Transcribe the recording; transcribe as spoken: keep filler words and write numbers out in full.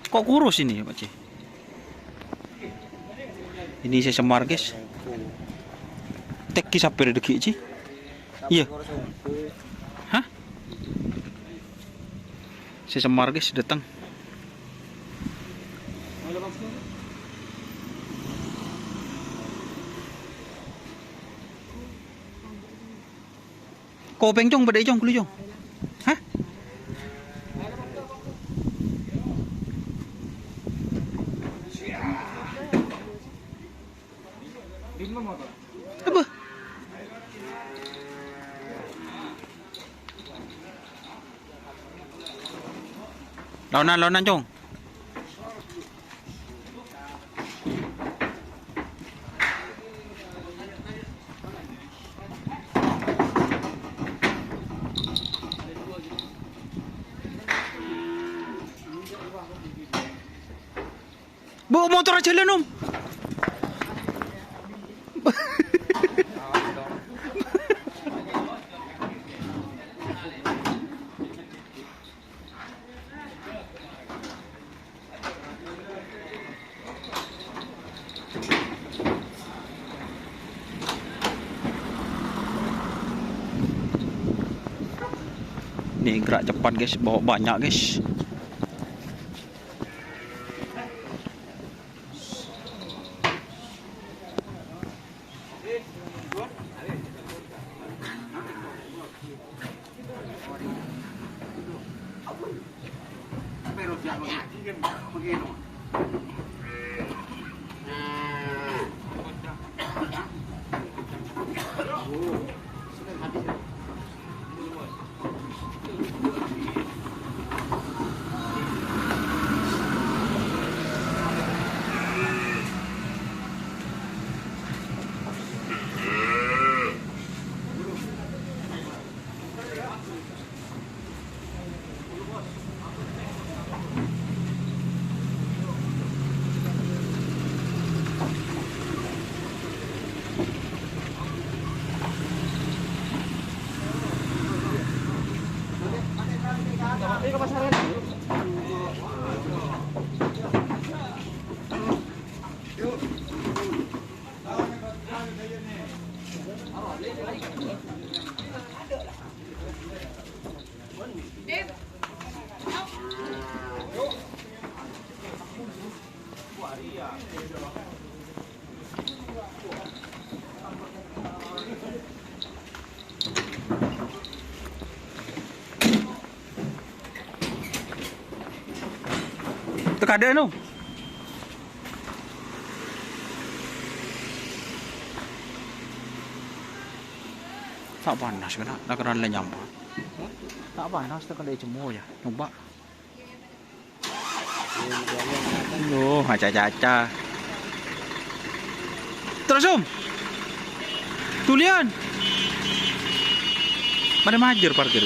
Kok kurus ini, Pak Ji? Ini sè semmar, guys. Tèghi sabbhâr dâgghi', Ji. Iyâ. Hah? Sè semmar, guys, dâteng. Kopèng, Cong, bâdâ, Cong, ghuli, Cong. Hah? Apa? Laonan, laonan, Cong. Bu, motor aja lah, Nom. Ini gerak cepat, guys, bawa banyak, guys. Tèkadhâ, no. Ta' panas, kèna, ta' kèra la nyampa. Ta' panas, ta' kèra jemmo, yâ. Nyoba. Loh, aca-caca. Terus, Om. Tulian. Mana majer parkir?